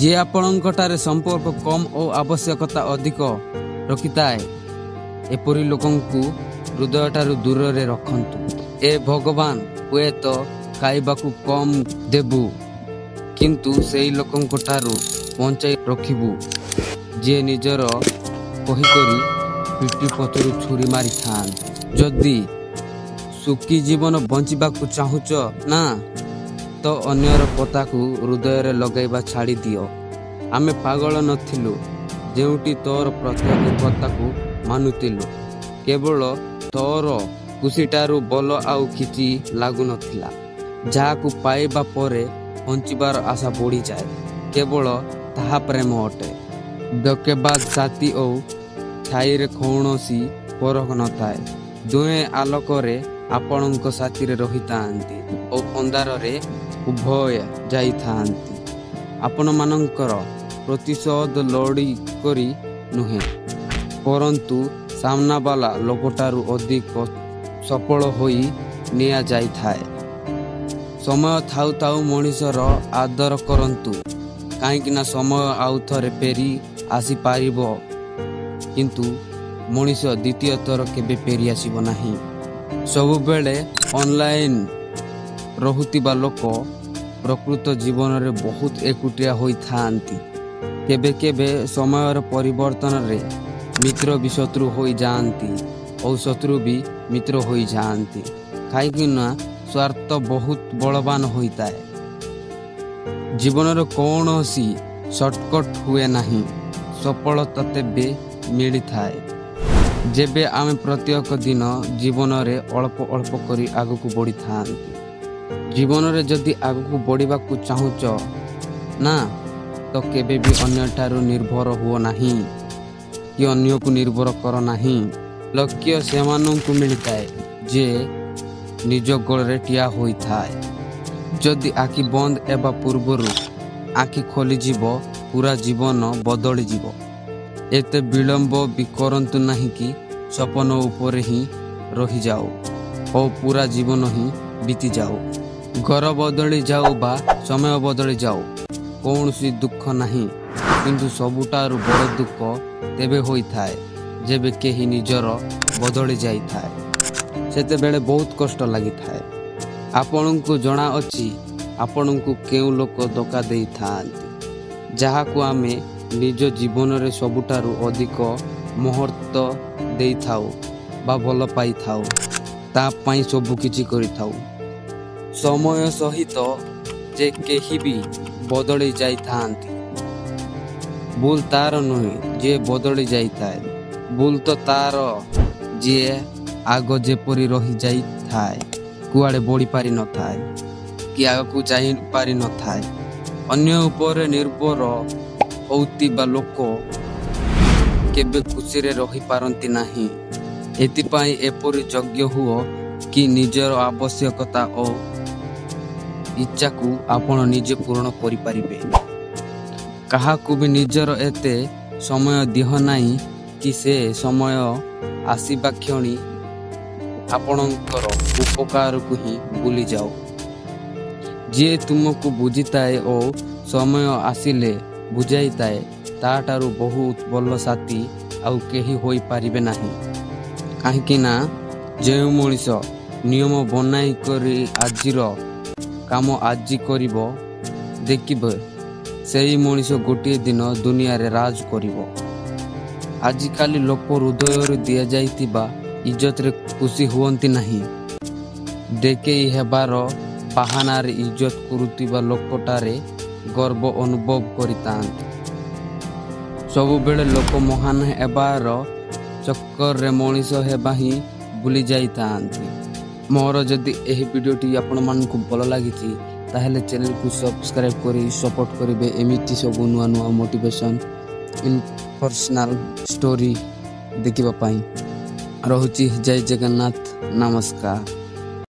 ଯିଏ ଆପଣଙ୍କଠାରେ ସମ୍ପର୍କ କମ୍ ଓ ଆବଶ୍ୟକତା ଅଧିକ ରଖିଥାଏ, ଏପରି ଲୋକଙ୍କୁ ହୃଦୟଠାରୁ ଦୂରରେ ରଖନ୍ତୁ। ଏ ଭଗବାନ, ହୁଏତ ଖାଇବାକୁ କମ୍ ଦେବୁ, କିନ୍ତୁ ସେଇ ଲୋକଙ୍କ ଠାରୁ ବଞ୍ଚାଇ ରଖିବୁ ଯିଏ ନିଜର କହିକରି ପିଠି ପଛରୁ ଛୁରୀ ମାରିଥାନ୍ତି। ଯଦି ସୁଖୀ ଜୀବନ ବଞ୍ଚିବାକୁ ଚାହୁଁଛ ନା, ତ ଅନ୍ୟର କଥାକୁ ହୃଦୟରେ ଲଗାଇବା ଛାଡ଼ିଦିଅ। ଆମେ ପାଗଳ ନଥିଲୁ ଯେଉଁଠି ତୋର ପ୍ରତ୍ୟେକ କଥାକୁ ମାନୁଥିଲୁ। କେବଳ ତୋର ଖୁସିଠାରୁ ଭଲ ଆଉ କିଛି ଲାଗୁନଥିଲା। ଯାହାକୁ ପାଇବା ପରେ ବଞ୍ଚିବାର ଆଶା ବଢ଼ିଯାଏ, କେବଳ ତାହା ପ୍ରେମ ଅଟେ। ଧୋକେବାଜ ସାଥୀ ଓ ଛାଇରେ କୌଣସି ଫରକ ନଥାଏ। ଦୁହେଁ ଆଲୋକରେ ଆପଣଙ୍କ ସାଥିରେ ରହିଥାନ୍ତି ଓ ଅନ୍ଧାରରେ ଉଭୟ ଯାଇଥାନ୍ତି। ଆପଣମାନଙ୍କର ପ୍ରତିଶୋଧ ଲଢ଼ି କରି ନୁହେଁ, ପରନ୍ତୁ ସାମ୍ନାବାଲା ଲୋକଠାରୁ ଅଧିକ ସଫଳ ହୋଇ ନିଆଯାଇଥାଏ। ସମୟ ଥାଉ ଥାଉ ମଣିଷର ଆଦର କରନ୍ତୁ, କାହିଁକିନା ସମୟ ଆଉ ଥରେ ଫେରି ଆସିପାରିବ, କିନ୍ତୁ ମଣିଷ ଦ୍ୱିତୀୟ ଥର କେବେ ଫେରି ଆସିବ ନାହିଁ। ସବୁବେଳେ ଅନଲାଇନ୍ ରହୁଥିବା ଲୋକ ପ୍ରକୃତ ଜୀବନରେ ବହୁତ ଏକୁଟିଆ ହୋଇଥାନ୍ତି। କେବେ କେବେ ସମୟର ପରିବର୍ତ୍ତନରେ ମିତ୍ର ବି ଶତ୍ରୁ ହୋଇଯାଆନ୍ତି ଓ ଶତ୍ରୁ ବି ମିତ୍ର ହୋଇଯାଆନ୍ତି, କାହିଁକିନା ସ୍ୱାର୍ଥ ବହୁତ ବଳବାନ ହୋଇଥାଏ। ଜୀବନର କୌଣସି ସର୍ଟକଟ୍ ହୁଏ ନାହିଁ। ସଫଳତା ତେବେ ମିଳିଥାଏ ଯେବେ ଆମେ ପ୍ରତ୍ୟେକ ଦିନ ଜୀବନରେ ଅଳ୍ପ ଅଳ୍ପ କରି ଆଗକୁ ବଢ଼ିଥାନ୍ତି। ଜୀବନରେ ଯଦି ଆଗକୁ ବଢ଼ିବାକୁ ଚାହୁଁଛ ନା, ତ କେବେ ବି ଅନ୍ୟଠାରୁ ନିର୍ଭର ହୁଅ ନାହିଁ କି ଅନ୍ୟକୁ ନିର୍ଭର କର ନାହିଁ। ଲକ୍ଷ୍ୟ ସେମାନଙ୍କୁ ମିଳିଥାଏ ଯେ ନିଜ ଗୋଡ଼ରେ ଠିଆ ହୋଇଥାଏ। ଯଦି ଆଖି ବନ୍ଦ ହେବା ପୂର୍ବରୁ ଆଖି ଖୋଲିଯିବ, ପୁରା ଜୀବନ ବଦଳିଯିବ। ଏତେ ବିଳମ୍ବ ବି କରନ୍ତୁ ନାହିଁ କି ସପନ ଉପରେ ହିଁ ରହିଯାଉ ଓ ପୁରା ଜୀବନ ହିଁ ବିତିଯାଉ। ଘର ବଦଳି ଯାଉ ବା ସମୟ ବଦଳି ଯାଉ, କୌଣସି ଦୁଃଖ ନାହିଁ, କିନ୍ତୁ ସବୁଠାରୁ ବଡ଼ ଦୁଃଖ ତେବେ ହୋଇଥାଏ ଯେବେ କେହି ନିଜର ବଦଳି ଯାଇଥାଏ। ସେତେବେଳେ ବହୁତ କଷ୍ଟ ଲାଗିଥାଏ। ଆପଣଙ୍କୁ ଜଣାଅଛି ଆପଣଙ୍କୁ କେଉଁ ଲୋକ ଧୋକା ଦେଇଥାନ୍ତି, ଯାହାକୁ ଆମେ ନିଜ ଜୀବନରେ ସବୁଠାରୁ ଅଧିକ ମୁହୂର୍ତ୍ତ ଦେଇଥାଉ ବା ଭଲ ପାଇଥାଉ, ତା ପାଇଁ ସବୁକିଛି କରିଥାଉ। ସମୟ ସହିତ ଯେ କେହି ବି ବଦଳି ଯାଇଥାନ୍ତି। ଭୁଲ ତାର ନୁହେଁ ଯିଏ ବଦଳି ଯାଇଥାଏ, ଭୁଲ ତ ତାର ଯିଏ ଆଗ ଯେପରି ରହିଯାଇଥାଏ, କୁଆଡ଼େ ବଢ଼ି ପାରିନଥାଏ କି ଆଗକୁ ଯାଇପାରିନଥାଏ। ଅନ୍ୟ ଉପରେ ନିର୍ଭର ହେଉଥିବା ଲୋକ କେବେ ଖୁସିରେ ରହିପାରନ୍ତି ନାହିଁ। ଏଥିପାଇଁ ଏପରି ଯୋଗ୍ୟ ହୁଅ କି ନିଜର ଆବଶ୍ୟକତା ଓ ଇଚ୍ଛାକୁ ଆପଣ ନିଜେ ପୂରଣ କରିପାରିବେ। କାହାକୁ ବି ନିଜର ଏତେ ସମୟ ଦିଅ ନାହିଁ କି ସେ ସମୟ ଆସିବା କ୍ଷଣି ଆପଣଙ୍କର ଉପକାରକୁ ହିଁ ଭୁଲିଯାଉ। ଯିଏ ତୁମକୁ ବୁଝିଥାଏ ଓ ସମୟ ଆସିଲେ ବୁଝାଇଥାଏ, ତାଠାରୁ ବହୁତ ଭଲ ସାଥୀ ଆଉ କେହି ହୋଇପାରିବେ ନାହିଁ। କାହିଁକି ନା ଯେଉଁ ମଣିଷ ନିୟମ ବନାଇ କରି ଆଜିର କାମ ଆଜି କରିବ, ଦେଖିବେ ସେଇ ମଣିଷ ଗୋଟିଏ ଦିନ ଦୁନିଆରେ ରାଜ କରିବ। ଆଜିକାଲି ଲୋକ ହୃଦୟରୁ ଦିଆଯାଇଥିବା ଇଜ୍ଜତରେ ଖୁସି ହୁଅନ୍ତି ନାହିଁ। ଦେଖେଇ ହେବାର ବାହାନାରେ ଇଜ୍ଜତ କରୁଥିବା ଲୋକଟାରେ ଗର୍ବ ଅନୁଭବ କରିଥାନ୍ତି। ସବୁବେଳେ ଲୋକ ମହାନ ହେବାର ଚକ୍କରରେ ମଣିଷ ହେବା ହିଁ ଭୁଲି ଯାଇଥାନ୍ତି। ମୋର ଯଦି ଏହି ଭିଡ଼ିଓଟି ଆପଣମାନଙ୍କୁ ଭଲ ଲାଗିଛି, ତାହେଲେ ଚ୍ୟାନେଲକୁ ସବସ୍କ୍ରାଇବ୍ କରି ସପୋର୍ଟ କରିବେ ଏମିତି ସବୁ ନୂଆ ନୂଆ ମୋଟିଭେସନ୍ ଇନଫର୍ସନାଲ୍ ଷ୍ଟୋରି ଦେଖିବା ପାଇଁ। ରହୁଛି, ଜୟ ଜଗନ୍ନାଥ, ନମସ୍କାର।